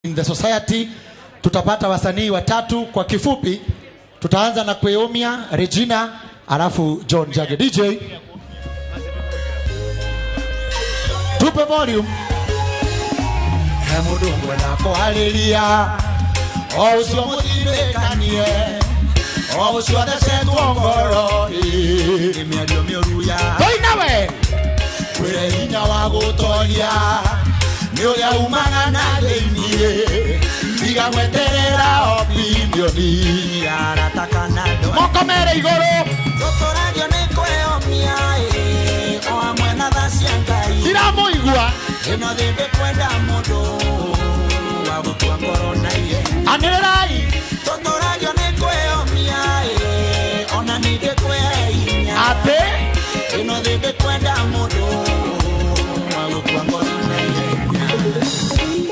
In the society. Tutapata wasanii watatu kwa kifupi. Tutaanza na Kweomia, Regina, alafu John Jage. DJ, tupe volume. Mundu nako haleluya. O ucio muthirikanie. O ucio athecetwo ngoro. Nĩ mĩario mĩũru ya Toinawe. Kwĩre hinya wa gũtoria nĩ ũrĩa umaga na thĩiniĩ, tiga gweterera opinioni arata kana andũ. Moko mere igũrũ. Tũtũragio nĩ kwĩyomia ĩ, o hamwe na tha cia Ngai. Ndiramũigua. Ĩno thĩ ndĩkwenda mũndũ wa gũkua ngoro na ihenya. Anĩrĩrai. Tũtũragio nĩ kwĩyomia ĩ, ona ningĩ kwĩhinya. Atĩ? Ĩno thĩ ndĩkwenda mũndũ wa gũkua ngoro na ihenya.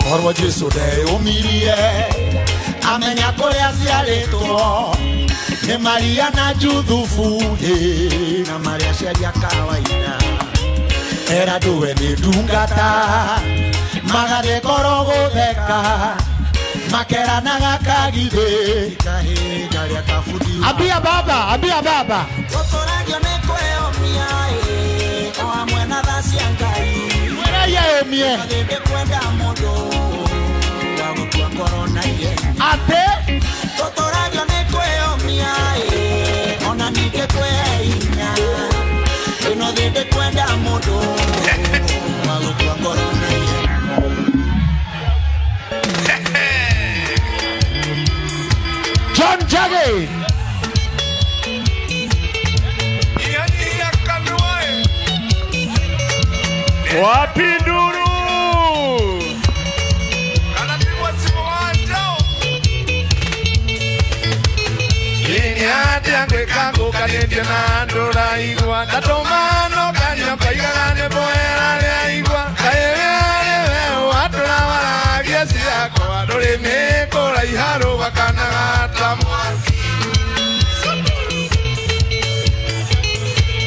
Korwo Jesu ndeyũmirie amenya kũrĩa aciarĩtwo nĩ Maria na Juthufu, ĩ, na marĩa aciari a kawaida. Era ndũwe nĩ ndungata magathiĩ korwo gũtheka makeranaga kagithĩ. Kahĩ karĩa kabundi. Ambia baba, ambia baba. Tũtũragio nĩ kwĩyomia ĩ, o hamwe na tha cia Ngai. Mwĩrei eyũmie. Thĩ ndĩkwenda mũndũ wa gũkua ngoro na ihenya. Atĩ? Tũtũragio nĩ kwĩyomia ĩ, ona ningĩ kwĩhinya. Ĩno thĩ ndĩkwenda mũndũ wa gũkua ngoro na ihenya. John Jage. Wapi nduru?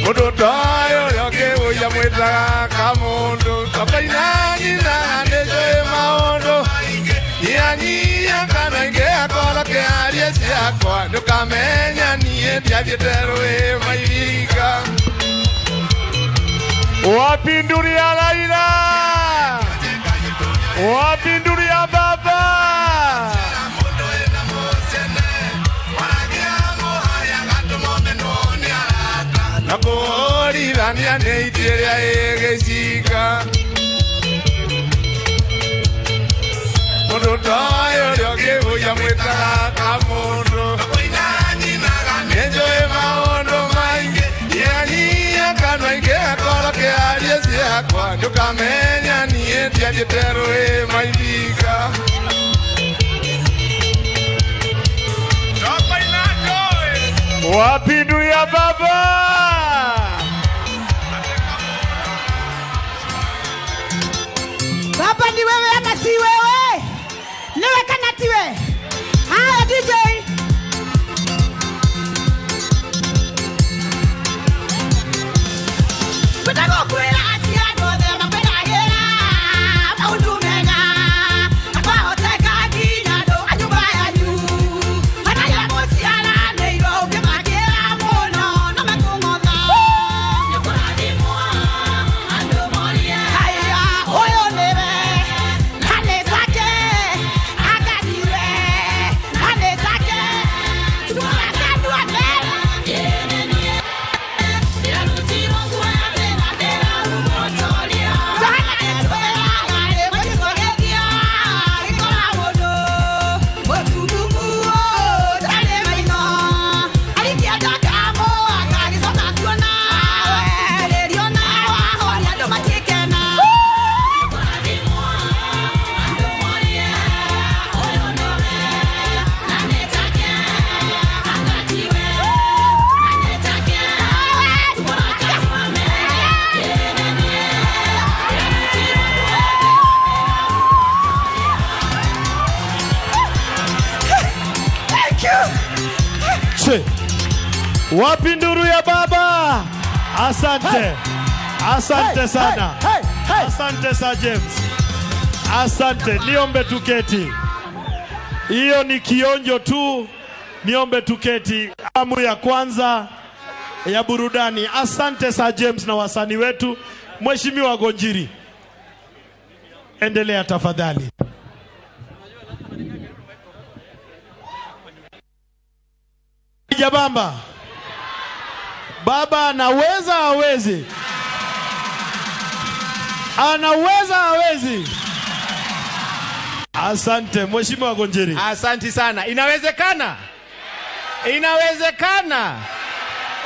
Mundu toyo yoke uya mwitaga kamundu tokaina nyina nĩnjũĩ maũndũ nyianyia kana ingĩ akoro kĩarie ciakwa ndũkamenya niĩ ndiathiĩte rũĩ mairiga. Wapi nduru ya Raila? Wapi nduru ya baba? Nakũũrithania nĩ itĩ ĩrĩa ĩgĩcinga. Mũndũ toyũ ũrĩa ũngĩũya mwĩtaga kamũndũ. Nĩnjũĩ maũndũ maingĩ, nyianyia kana ingĩ akorwo kĩarie ciakwa ndũkamenya niĩ ndiathiĩte rũĩ mairiga. Wapi nduru ya baba? Baba ni wewe ama si wewe? Niwe kana tiwe? Haya DJ. Kutagokwira ati andũ othe makwendagĩra maũndũ mega akwahoteka nginya andũ a nyũmba yanyu ona rĩrĩa mũciaranĩirwo ũngĩmakĩra mũno no mekũng'otha. Nĩkũrathimwo andũ morie. Haya, ũyũ nĩwe na nĩ take anganiwe na nĩ take tũrakanua mbere. Wapi nduru ya baba? Asante. Hey. Asante Hey, sana. hey, hey, hey. Asante Sir James. Asante, niombe tuketi. Hiyo ni kionjo tu, niombe tuketi. Awamu ya kwanza ya burudani. Asante Sir James na wasanii wetu. Mheshimiwa Gonjiri, endelea tafadhali. Jabamba, baba anaweza hawezi? Anaweza hawezi? Asante Mheshimiwa Gonjiri. Asante sana. Inawezekana, inawezekana,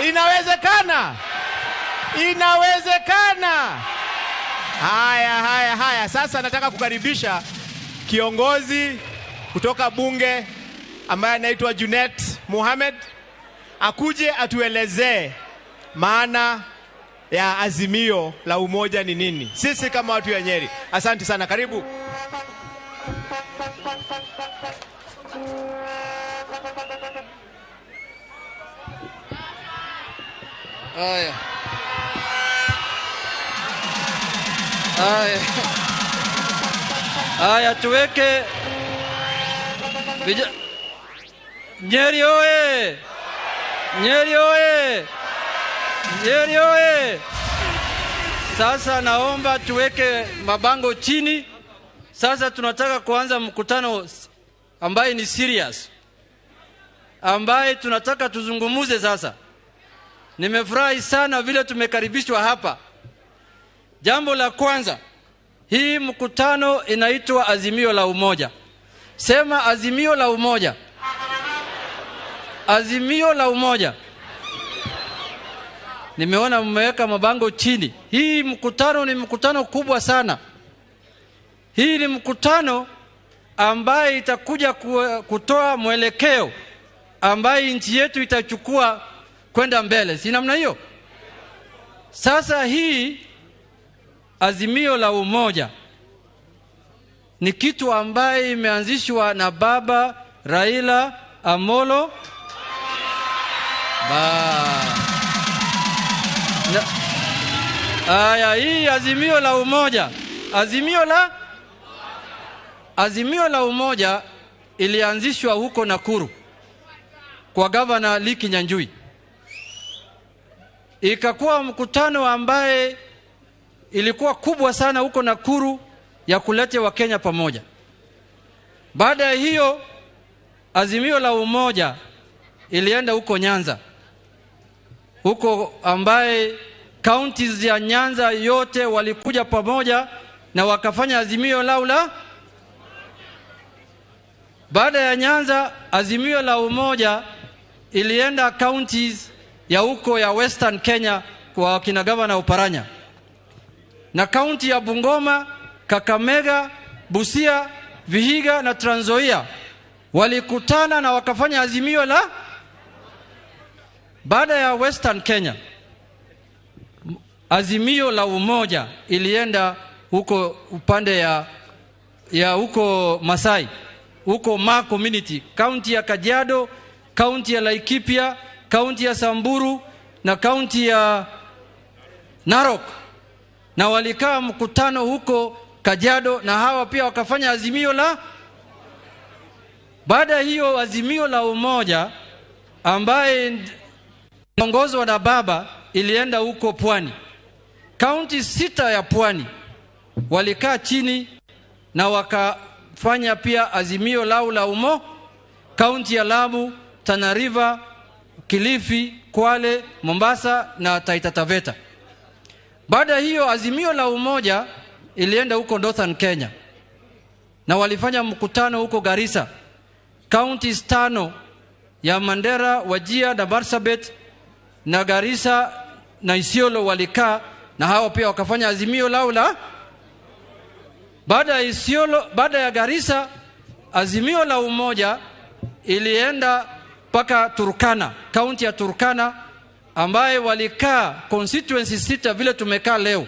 inawezekana, inawezekana. Haya, haya, haya. Sasa nataka kukaribisha kiongozi kutoka bunge ambaye anaitwa Junet Mohamed akuje atuelezee maana ya azimio la umoja ni nini, sisi kama watu ya Nyeri. Asante sana, karibu. Haya. Haya. Haya, tuweke Nyeri oye! Nyeri oye! Nyeri oye! Sasa naomba tuweke mabango chini. Sasa tunataka kuanza mkutano ambaye ni serious, ambaye tunataka tuzungumuze sasa. Nimefurahi sana vile tumekaribishwa hapa. Jambo la kwanza, hii mkutano inaitwa Azimio la Umoja. Sema Azimio la Umoja. Azimio la Umoja. Nimeona mmeweka mabango chini. Hii mkutano ni mkutano kubwa sana. Hii ni mkutano ambaye itakuja kutoa mwelekeo ambaye nchi yetu itachukua kwenda mbele. Si namna hiyo? Sasa hii Azimio la Umoja ni kitu ambaye imeanzishwa na Baba Raila Amolo Aya, hii Azimio la Umoja, Azimio la Umoja ilianzishwa huko Nakuru kwa Governor Lee Kinyanjui. Ikakuwa mkutano ambaye ilikuwa kubwa sana huko Nakuru ya kuleta Wakenya pamoja. Baada ya hiyo Azimio la Umoja ilienda huko Nyanza, huko ambaye counties ya Nyanza yote walikuja pamoja na wakafanya azimio lao la. Baada ya Nyanza, Azimio la Umoja ilienda counties ya huko ya Western Kenya kwa kina Gavana Oparanya, na county ya Bungoma, Kakamega, Busia, Vihiga na Trans Nzoia walikutana na wakafanya azimio la. Baada ya Western Kenya, Azimio la Umoja ilienda huko upande ya huko Masai, huko Ma Community, county ya Kajiado, county ya Laikipia, county ya Samburu na county ya Narok, na walikaa mkutano huko Kajiado na hawa pia wakafanya azimio la. Baada hiyo Azimio la Umoja ambaye ongozwa na Baba ilienda huko Pwani. Kaunti 6 ya Pwani walikaa chini na wakafanya pia azimio lao la umo. Kaunti ya Lamu, Tana River, Kilifi, Kwale, Mombasa na Taita Taveta. Baada hiyo Azimio la Umoja ilienda huko Northern Kenya na walifanya mkutano huko Garissa. Counties 5 ya Mandera, Wajia na Marsabit na Garissa na Isiolo walikaa na hawa pia wakafanya azimio lao la. Baada ya Isiolo, baada ya Garissa, Azimio la Umoja ilienda mpaka Turkana, kaunti ya Turkana ambaye walikaa constituency 6 vile tumekaa leo,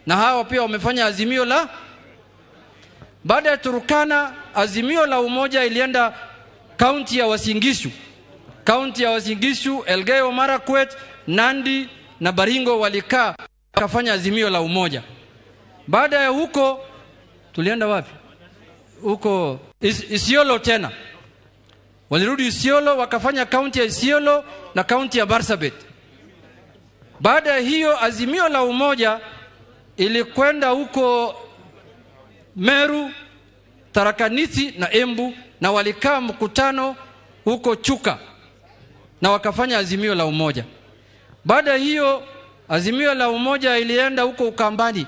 na hawa pia wamefanya azimio la. Baada ya Turkana, Azimio la Umoja ilienda kaunti ya Uasin Gishu. Kaunti ya Uasin Gishu, Elgeyo Marakwet, Nandi na Baringo walikaa wakafanya Azimio la Umoja. Baada ya huko Tulienda wapi? Huko Isiolo tena. Walirudi Isiolo wakafanya kaunti ya Isiolo na kaunti ya Marsabit. Baada ya hiyo Azimio la Umoja ilikwenda huko Meru, Tharaka Nithi na Embu, na walikaa mkutano huko Chuka na wakafanya Azimio la Umoja. Baada ya hiyo Azimio la Umoja ilienda huko Ukambani,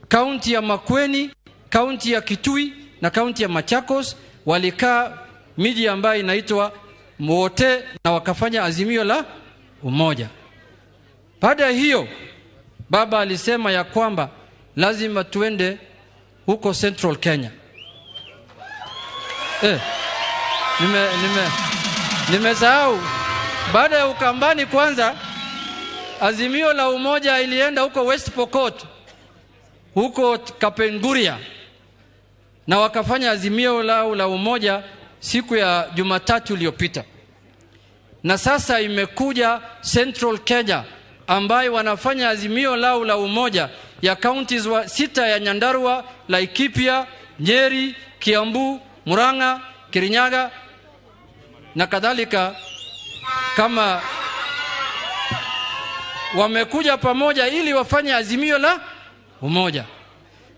kaunti ya Makueni, kaunti ya Kitui na kaunti ya Machakos. Walikaa miji ambayo inaitwa Mwote na wakafanya Azimio la Umoja. Baada ya hiyo baba alisema ya kwamba lazima tuende huko Central Kenya. Nimesahau. Baada ya Ukambani kwanza, Azimio la Umoja ilienda huko West Pokot, huko Kapenguria, na wakafanya Azimio la Umoja siku ya Jumatatu iliyopita. Na sasa imekuja Central Kenya ambayo wanafanya Azimio lao la Umoja ya counties wa 6 ya Nyandarua, Laikipia, Nyeri, Kiambu, Murang'a, Kirinyaga na kadhalika. Kama wamekuja pamoja ili wafanye Azimio la Umoja.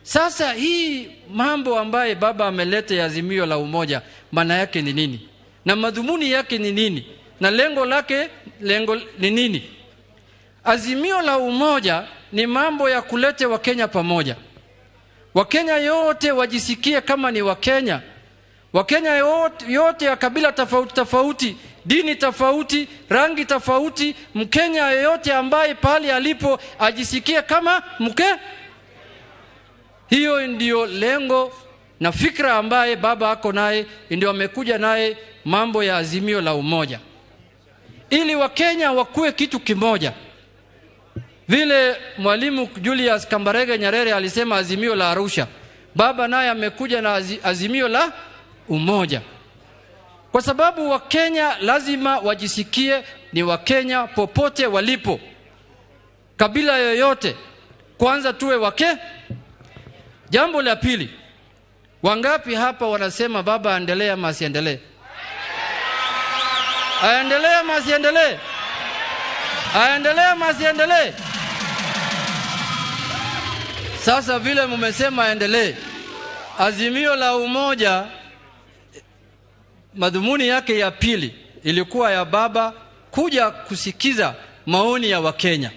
Sasa hii mambo ambaye baba ameleta ya Azimio la Umoja, maana yake ni nini? Na madhumuni yake ni nini? Na lengo lake lengo ni nini? Azimio la Umoja ni mambo ya kulete Wakenya pamoja. Wakenya yote wajisikie kama ni Wakenya. Wakenya yote ya kabila tofauti tofauti, dini tofauti, rangi tofauti, Mkenya yote ambaye pale alipo ajisikie kama mke. Hiyo ndio lengo na fikra ambaye baba ako naye, ndio amekuja naye mambo ya Azimio la Umoja, ili Wakenya wakue kitu kimoja. Vile Mwalimu Julius Kambarage Nyerere alisema Azimio la Arusha, baba naye amekuja na Azimio la Umoja. Kwa sababu Wakenya lazima wajisikie ni Wakenya popote walipo, kabila yoyote, kwanza tuwe wake. Jambo la pili, wangapi hapa wanasema baba aendelee ama asiendelee? Aendelee ama asiendelee? Aendelee ama asiendelee? Sasa vile mmesema aendelee, Azimio la Umoja madhumuni yake ya pili ilikuwa ya baba kuja kusikiza maoni ya Wakenya,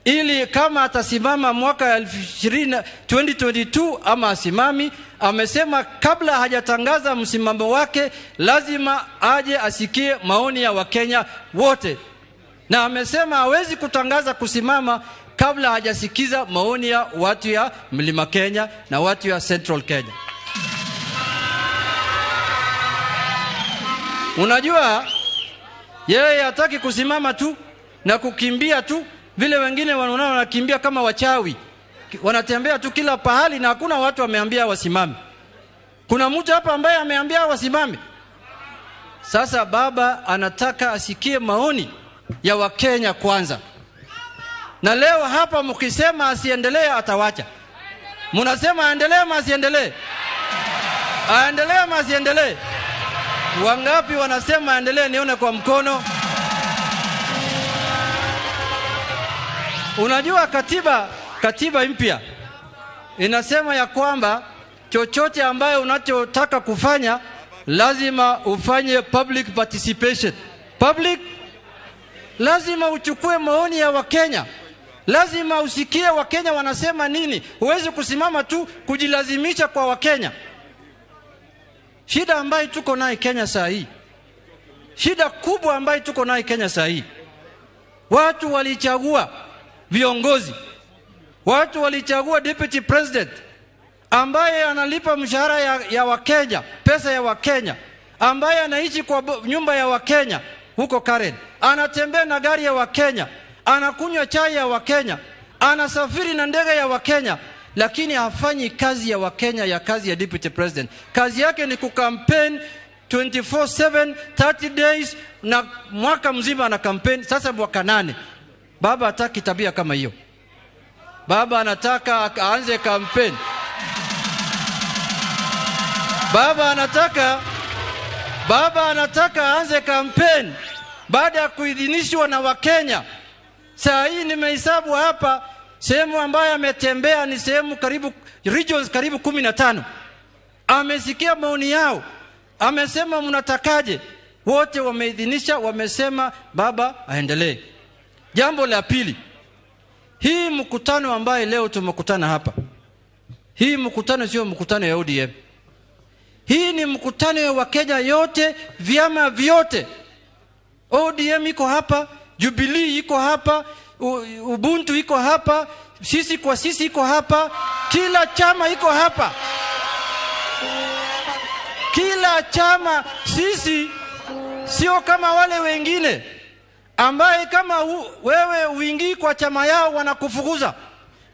ili kama atasimama mwaka 2022 ama asimami. Amesema kabla hajatangaza msimamo wake lazima aje asikie maoni ya Wakenya wote, na amesema hawezi kutangaza kusimama kabla hajasikiza maoni ya watu ya Mlima Kenya na watu ya Central Kenya. Unajua yeye hataki kusimama tu na kukimbia tu vile wengine wanaona wanakimbia kama wachawi, wanatembea tu kila pahali na hakuna watu wameambia wasimame. Kuna mtu hapa ambaye ameambia wasimame? Sasa baba anataka asikie maoni ya Wakenya kwanza. Na leo hapa mkisema asiendelee atawacha. Mnasema aendelee ama asiendelee? Aendelee ama asiendelee? Wangapi wanasema aendelee? Nione kwa mkono. Unajua katiba mpya inasema ya kwamba chochote ambayo unachotaka kufanya lazima ufanye public participation. Public, lazima uchukue maoni ya Wakenya. Lazima usikie Wakenya wanasema nini. Huwezi kusimama tu kujilazimisha kwa Wakenya. Shida ambayo tuko nayo Kenya saa hii, shida kubwa ambayo tuko nayo Kenya saa hii, watu walichagua viongozi, watu walichagua deputy president ambaye analipa mshahara ya Wakenya, pesa ya Wakenya, ambaye anaishi kwa nyumba ya Wakenya huko Karen, anatembea na gari ya Wakenya, anakunywa chai ya Wakenya, anasafiri na ndege ya Wakenya, lakini hafanyi kazi ya Wakenya, ya kazi ya deputy president. Kazi yake ni kucampaign 24/7, 30 days, na mwaka mzima ana campaign. Sasa mwaka 8. Baba hataki tabia kama hiyo. Baba anataka aanze campaign. Baba anataka aanze kampeni baada ya kuidhinishwa na Wakenya. Saa hii nimehesabu hapa sehemu ambayo ametembea ni sehemu karibu regions karibu 15. Amesikia maoni yao, amesema mnatakaje? Wote wameidhinisha, wamesema baba aendelee. Jambo la pili, hii mkutano ambaye leo tumekutana hapa, hii mkutano sio mkutano ya ODM. Hii ni mkutano ya Wakenya yote, vyama vyote. ODM iko hapa, Jubilee iko hapa, Ubuntu iko hapa, sisi kwa sisi iko hapa, kila chama iko hapa. Kila chama. Sisi sio kama wale wengine ambaye kama wewe uingii kwa chama yao wanakufukuza.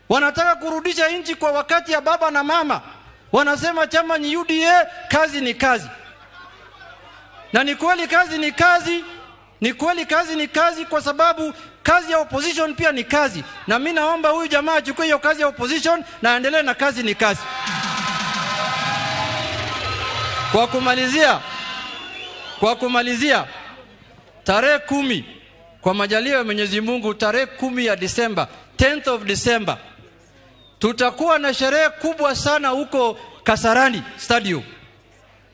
Wanataka kurudisha nchi kwa wakati ya baba na mama. Wanasema chama ni UDA, kazi ni kazi. Na ni kweli kazi ni kazi, ni kweli kazi ni kazi, kwa sababu kazi ya opposition pia ni kazi. Na mimi naomba huyu jamaa achukue hiyo kazi ya opposition na aendelee na kazi ni kazi. Kwa kumalizia, tarehe 10 kwa majaliwa ya Mwenyezi Mungu, tarehe 10 ya Disemba, 10th of December, tutakuwa na sherehe kubwa sana huko Kasarani Stadium.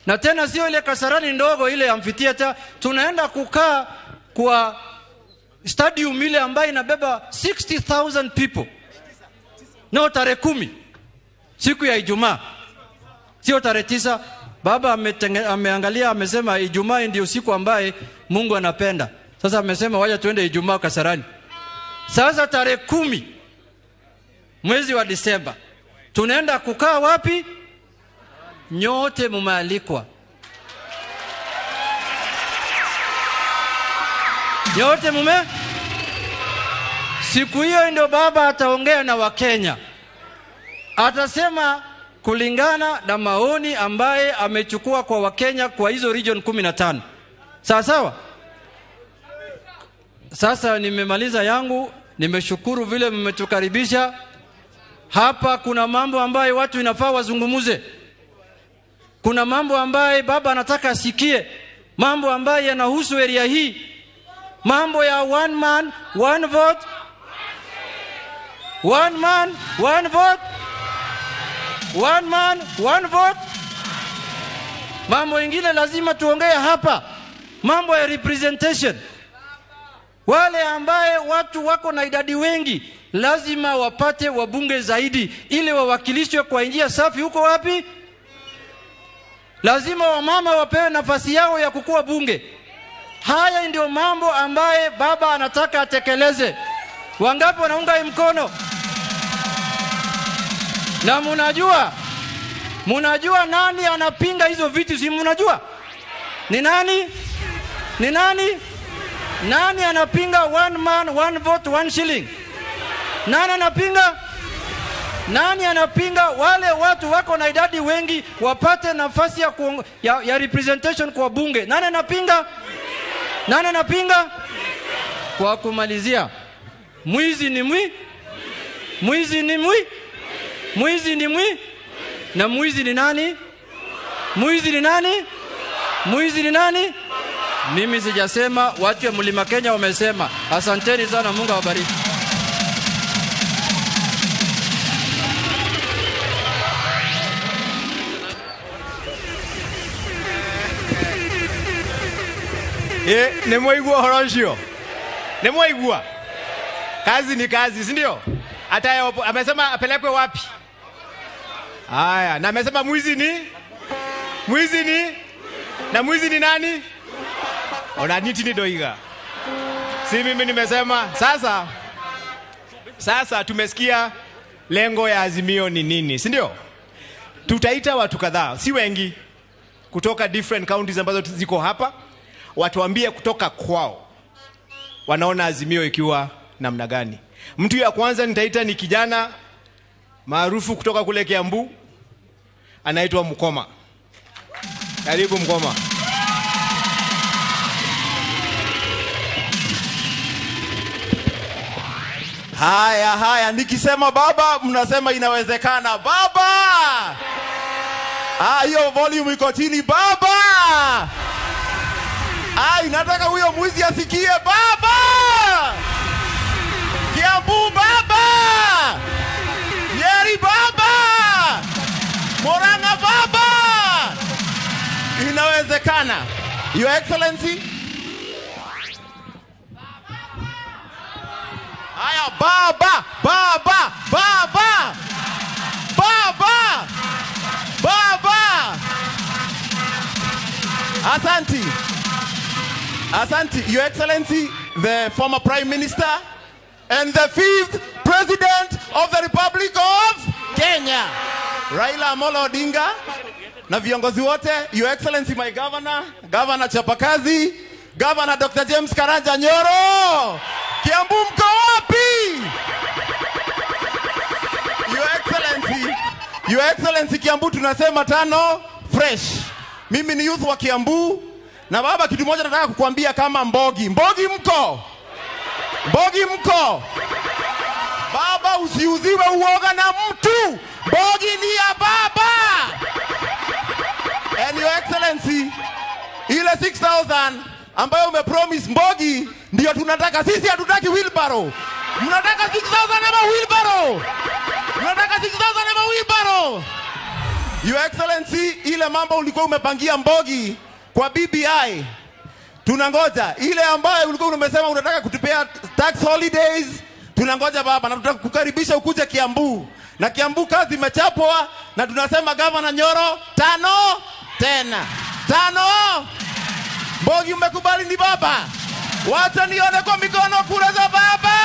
Na tena sio ile Kasarani ndogo ile amphitheater, tunaenda kukaa kwa stadium ile ambayo inabeba 60,000 people. No, tarehe 10 siku ya Ijumaa, sio tarehe 9. Baba ameangalia, amesema Ijumaa ndio siku ambaye Mungu anapenda. Sasa amesema wacha tuende Ijumaa Kasarani. Sasa tarehe 10 mwezi wa Disemba tunaenda kukaa wapi? Nyote mmealikwa. Nyote mume. Siku hiyo ndio baba ataongea na Wakenya. Atasema kulingana na maoni ambaye amechukua kwa Wakenya kwa hizo region 15. Sawa sawa? Sasa nimemaliza yangu, nimeshukuru vile mmetukaribisha. Hapa kuna mambo ambayo watu inafaa wazungumuze. Kuna mambo ambaye baba anataka asikie, mambo ambayo yanahusu area hii. Mambo ya one man, one vote. One man, one vote. One man, one vote. Mambo ingine lazima tuongee hapa. Mambo ya representation. Wale ambaye watu wako na idadi wengi lazima wapate wabunge zaidi ili wawakilishwe kwa njia safi huko wapi? Lazima wamama wapewe nafasi yao ya kukua bunge. Haya ndio mambo ambaye baba anataka atekeleze. Wangapi wanaunga mkono? Na munajua nani anapinga hizo vitu, si munajua? Ni nani? Ni nani? Nani anapinga one man, one vote, one shilling? Nani anapinga? Nani anapinga wale watu wako na idadi wengi wapate nafasi ya representation kwa bunge? Nani anapinga? Nani anapinga? Kwa kumalizia, mwizi ni mwi? Mwizi ni mwi? Mwizi ni mwi? Na mwizi ni nani? Mwizi ni nani? Mwizi ni nani? Mimi sijasema, watu wa Mlima Kenya wamesema. Asanteni sana, Mungu awabariki. Nimeigua horo ucio. Nimeigua. Kazi ni kazi, si ndio? Hata amesema apelekwe wapi? Haya, na amesema mwizi ni? Mwizi ni? Na mwizi ni nani? Ona niti ni doiga. Si mimi nimesema. Sasa tumesikia lengo ya Azimio ni nini, si ndio? Tutaita watu kadhaa, si wengi, kutoka different counties ambazo ziko hapa, watuambie kutoka kwao wanaona Azimio ikiwa namna gani. Mtu ya kwanza nitaita ni kijana maarufu kutoka kule Kiambu, anaitwa Mkoma. Karibu Mkoma. Haya haya, nikisema baba mnasema inawezekana. Baba! Ah, hiyo volume iko chini baba. Ai, nataka huyo mwizi asikie baba. Kiambu baba. Nyeri baba. Murang'a baba. Inawezekana. Your Excellency. Haya baba, baba, baba. Baba. Baba. Asanti. Asanti, Your Excellency, the former Prime Minister and the fifth President of the Republic of Kenya, Raila Amolo Odinga, na viongozi wote, Your Excellency, my Governor, Governor Chapakazi, Governor Dr. James Karanja Nyoro. Kiambu mko wapi? Your Excellency, Your Excellency, Kiambu tunasema tano fresh. Mimi ni youth wa Kiambu. Na baba, kitu moja nataka kukuambia kama Mbogi. Mbogi mko? Mbogi mko? Baba, usiuziwe uoga na mtu. Mbogi ni ya baba. And Your Excellency, ile 6,000 ambayo umepromise Mbogi ndio tunataka sisi. Hatutaki wheelbarrow. Mnataka 6,000 ama wheelbarrow? Mnataka 6,000 ama wheelbarrow? Your Excellency, ile mambo ulikuwa umepangia Mbogi kwa BBI tunangoja. Ile ambayo ulikuwa umesema unataka kutupea tax holidays tunangoja baba, na tutakukaribisha ukuje Kiambu. Na Kiambu kazi imechapwa, na tunasema Governor Nyoro tano tena tano. Mbogi mmekubali ni baba? Wacha nione kwa mikono kura za baba.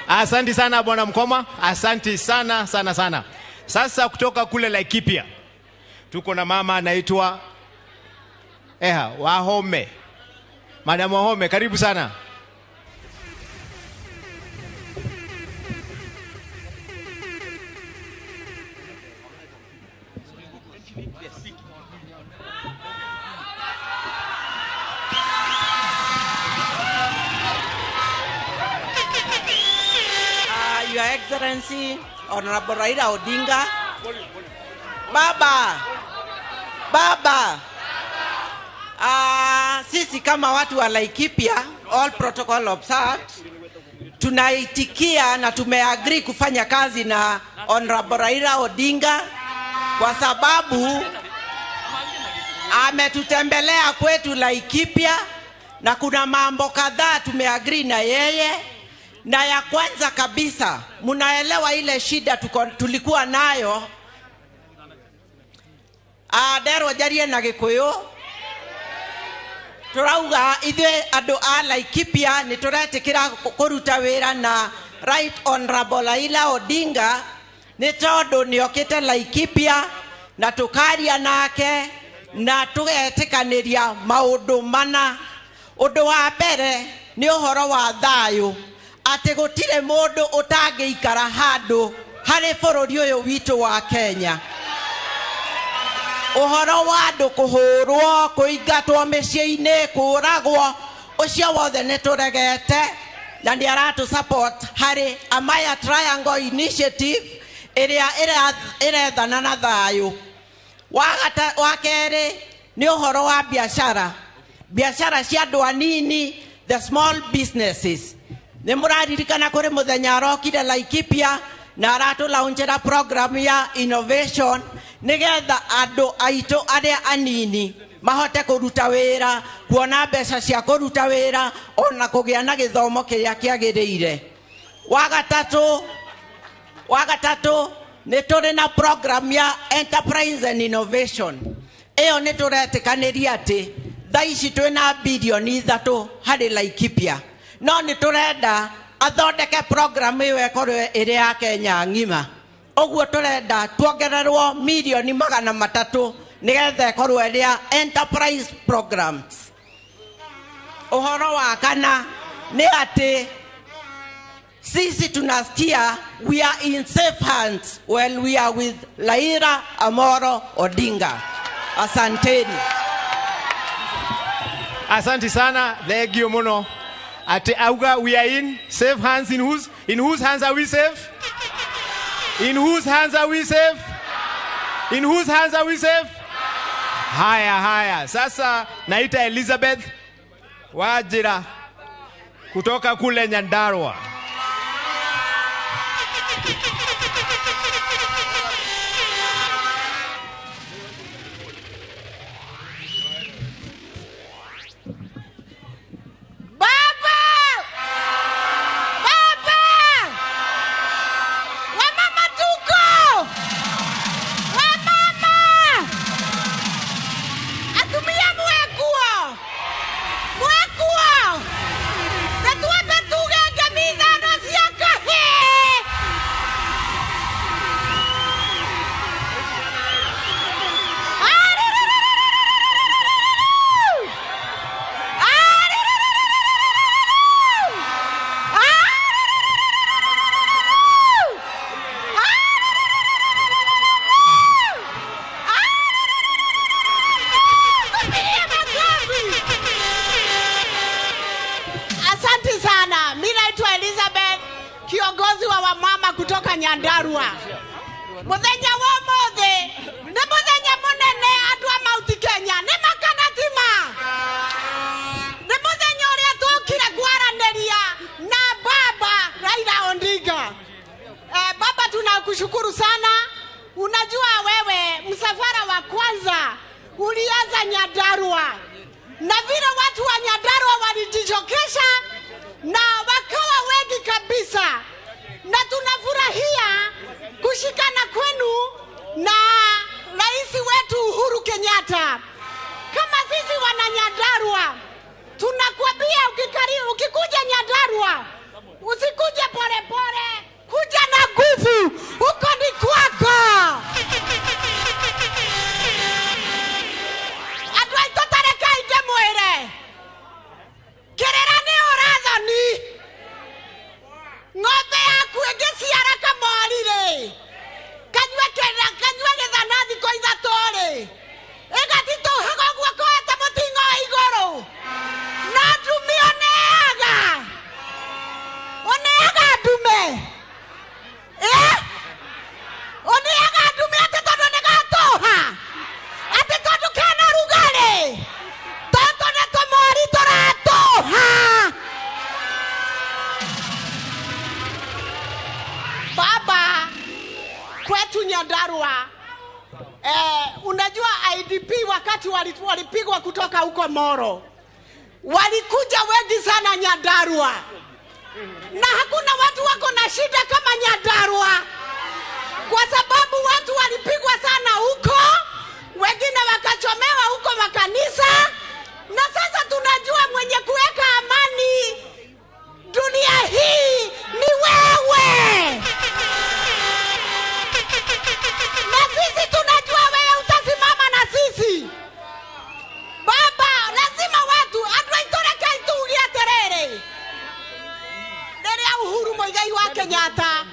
Asanti sana Bwana Mkoma, asanti sana sana sana. Sasa kutoka kule Laikipia tuko na mama anaitwa Wahome. Madam Wahome, karibu sana. Your Excellency, Honorable Raila Odinga. Baba, baba. Sisi kama watu wa Laikipia, all protocol observed, tunaitikia na tumeagree kufanya kazi na Honorable Raila Odinga kwa sababu ametutembelea kwetu Laikipia na kuna mambo kadhaa tumeagree na yeye. Na ya kwanza kabisa, munaelewa ile shida tulikuwa nayo. Nderwo njarie na Gikuyu. Turauga ithuĩ andũ a Laikipia nĩ tũretĩkĩra kũruta wĩra na Right Honorable Raila Odinga nĩ tondũ nĩokĩte Laikipia na tũkaria nake na tũgetĩkanĩria maũndũ mana. Ũndũ wa mbere nĩ ũhoro wa thayũ, atĩ gũtirĩ mũndũ ũtangĩikara handũ harĩ bũrũri ũyũ witũ wa Kenya. Ũhoro wa andũ kũhũrwo, kũingatwo mĩciĩ-inĩ, kũũragwo, ũcio wothe nĩ tũregete, na nĩ aratũ support harĩ Amaya Triangle Initiative ĩrĩa ĩrethana na thayũ. Wa kerĩ nĩ ũhoro wa biashara, biashara cia andũ anini, the small businesses. Nĩ mũraririkana kũrĩ mũthenya arokire Laikipia na aratũ-launchĩra program ya innovation nĩgetha andũ aitũ arĩa anini mahote kũruta wĩra, kuona mbeca cia kũruta wĩra ona kũgĩa na gĩthomo kĩrĩa kĩagĩrĩire. Wa gatatũ nĩ tũrĩ na program ya enterprise and innovation. Ĩyo nĩ tũretĩkanĩria atĩ thaa ici twĩna bilioni 3 harĩ Laikipia, no nĩ tũrenda athondeke program ĩyo ĩkorwo ĩrĩ ya Kenya ng'ima. Ũguo tũrenda tuongererwo milioni 300 nĩgetha ĩkorwo ĩrĩ ya enterprise programs. Ũhoro wa kana nĩ atĩ sisi tunasikia we are in safe hands when we are with Raila Amolo Odinga. Asanteni. Asante sana. Thank you muno. Ati auga we are in safe hands. In whose hands are we safe? In whose hands are we safe? In whose hands are we safe? Haya, haya. Sasa naita Elizabeth Wajira kutoka kule Nyandarua. Baba! Baba! Wamama tuko! Wamama! Atumia mwekuo! Mwekuo! Natuambe tuge ngemithano cia kahĩĩ! Asante sana. Mimi naitwa Elizabeth, kiongozi wa wamama kutoka Nyandarua. Muthenya wa umuthi ni muthenya munene andu a Mount Kenya ni makanatima. Ni muthenya uria tukire kwaraniria na baba Raila Odinga. Baba, tunakushukuru sana. Unajua wewe msafara wa kwanza ulianza Nyandarua, na vile watu wa Nyandarua walijitokeza na wakawa wengi kabisa, na tunafurahia kushikana kwenu na rais wetu Uhuru Kenyatta. Kama sisi wana Nyandarua tunakuambia, ukikuja Nyandarua usikuje polepole, kuja na nguvu, huko ni kwako. Andũ aitũ ta rekei ndĩmwĩre, kĩrĩra nĩ ũrathoni. Ng'ombe yaku ĩngĩciara kamori rĩ, kanyue kanyue gĩthana thikũ ithatũ rĩ, ĩgatitũhaga ũguo koete mũting'o igũrũ. No ndume ũneaga, ũneaga ndume, ũneaga ndume atĩ tondũ nĩ gatũha, atĩ tondũ kena rugarĩ, tondũ nĩ tũmori tũratũha. Baba, kwetu Nyandarua, unajua IDP wakati walipigwa kutoka huko Moro, walikuja wengi sana Nyandarua, na hakuna watu wako na shida kama Nyandarua, kwa sababu watu walipigwa sana huko, wengine wakachomewa huko makanisa, na sasa tunajua mwenye kuweka amani dunia hii ni wewe. Na sisi tunajua wewe utasimama na sisi. Baba, lazima watu andũ aitũ rekei tuge atĩrĩrĩ, rĩrĩa Uhuru Muigai wa Kenyatta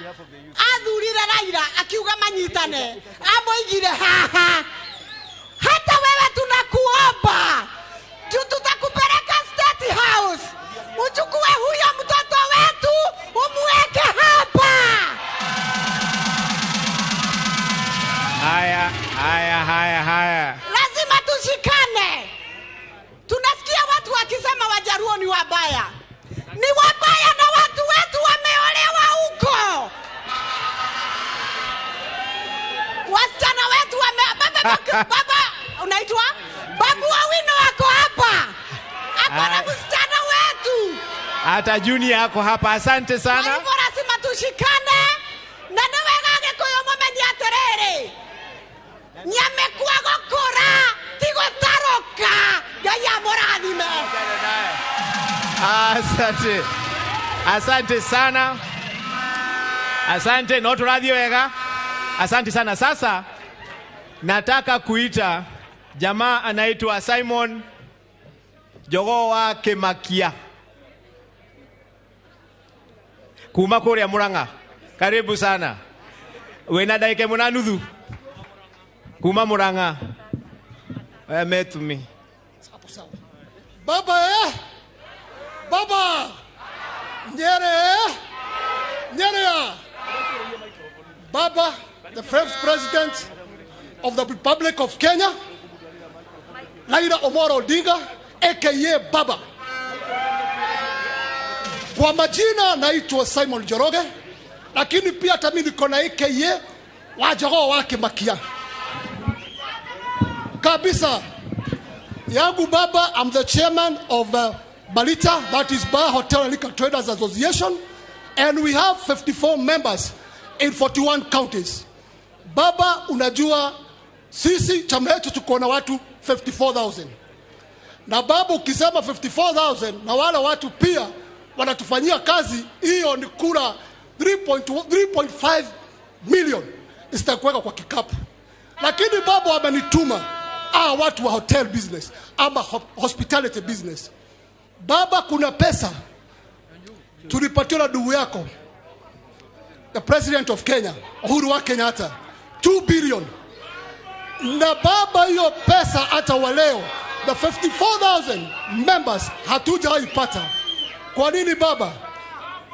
athurire Raila akiuga manyitane, amũigire haha. Hata wewe tunakuomba, juu tutakupeleka State House, uchukue huyo mtoto wetu umweke hapa. Haya, haya, haya, haya. Lazima tushikane. Tunasikia watu wakisema Wajaruo ni wabaya. Ni wabaya na watu wetu wameolewa huko. Wasichana wetu wame baba, baba unaitwa Babu Owino wako hapa. Ako na msichana wetu. Hata Junior ako hapa. Asante sana. Kwa hivyo lazima tushikane. Na nĩ wega Gĩkũyũ mũmenye atĩrĩrĩ, nyamĩkua gũkũra ti gũtarũka. Ngai amũrathime. Asante. Asante sana. Asante, no tũrathiĩ wega. Asante sana. Sasa nataka kuita jamaa anaitwa Simon Jogoo wa Kemakia kuma kuria Murang'a. Karibu sana. Wena dakika ĩmwe na nuthu kuma Murang'a. Oya metumi. Baba eh? Baba Nyere Nyere. Baba, the first president of the Republic of Kenya, Raila Omolo Odinga aka Baba. Kwa majina naitwa Simon Njoroge, lakini pia hata mimi niko na aka Wajogoo wake Makia. Kabisa yangu baba, I'm the chairman of Balita, that is Bar Hotel and Liquor Traders Association, and we have 54 members in 41 counties. Baba, unajua sisi chama yetu tuko na watu 54,000. Na baba, ukisema 54,000 na wale watu pia wanatufanyia kazi, hiyo ni kura 3.5 million zitakuweka kwa kikapu. Lakini baba, wamenituma watu wa hotel business ama hospitality business. Baba, kuna pesa tulipatiwa na ndugu yako the president of Kenya, Uhuru wa Kenyatta, 2 billion. Na baba, hiyo pesa hata wa leo the 54,000 members hatujaipata. Kwa nini baba?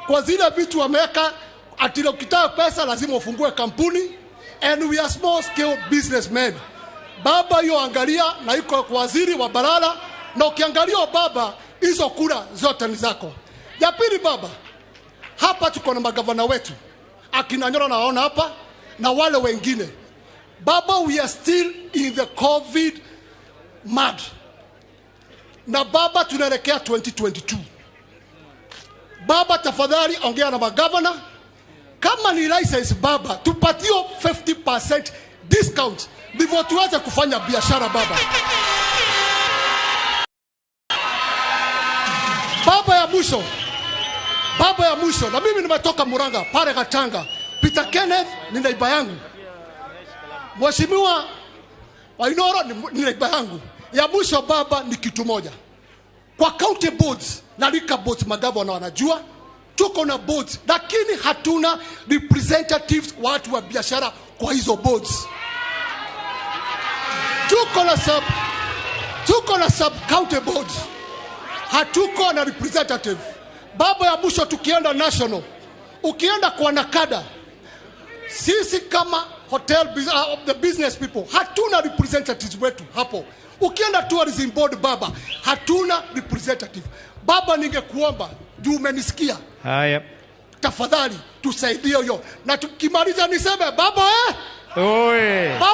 Kwa zile vitu wameweka ati ukitaka pesa lazima ufungue kampuni, and we are small scale businessmen. Baba, hiyo angalia, na iko kwa waziri wa Balala, na ukiangalia baba, hizo kura zote ni zako. Ya pili baba, hapa tuko na magavana wetu akina Nyoro naona hapa na wale wengine. Baba, we are still in the COVID mad. Na baba, tunaelekea 2022. Baba, tafadhali ongea na magavana. Kama ni license baba, tupatie 50% discount ndivyo tuweze kufanya biashara baba. Baba ya mwisho, baba ya mwisho, na mimi nimetoka Murang'a pale Gatanga. Peter Kenneth ni naiba yangu, Mheshimiwa Wainoro ni naiba yangu. Ya mwisho baba ni kitu moja, kwa county boards na liquor boards magavana wanajua tuko na boards, lakini hatuna representatives watu wa biashara kwa hizo boards. Tuko na sub county boards, hatuko na representative. Baba ya mwisho, tukienda national, ukienda kwa NACADA, sisi kama hotel the business people hatuna representatives wetu hapo. Ukienda tourism board baba, hatuna representative. Baba, ningekuomba juu umenisikia, Haya. tafadhali tusaidie hiyo, na tukimaliza niseme baba Oe. Baba.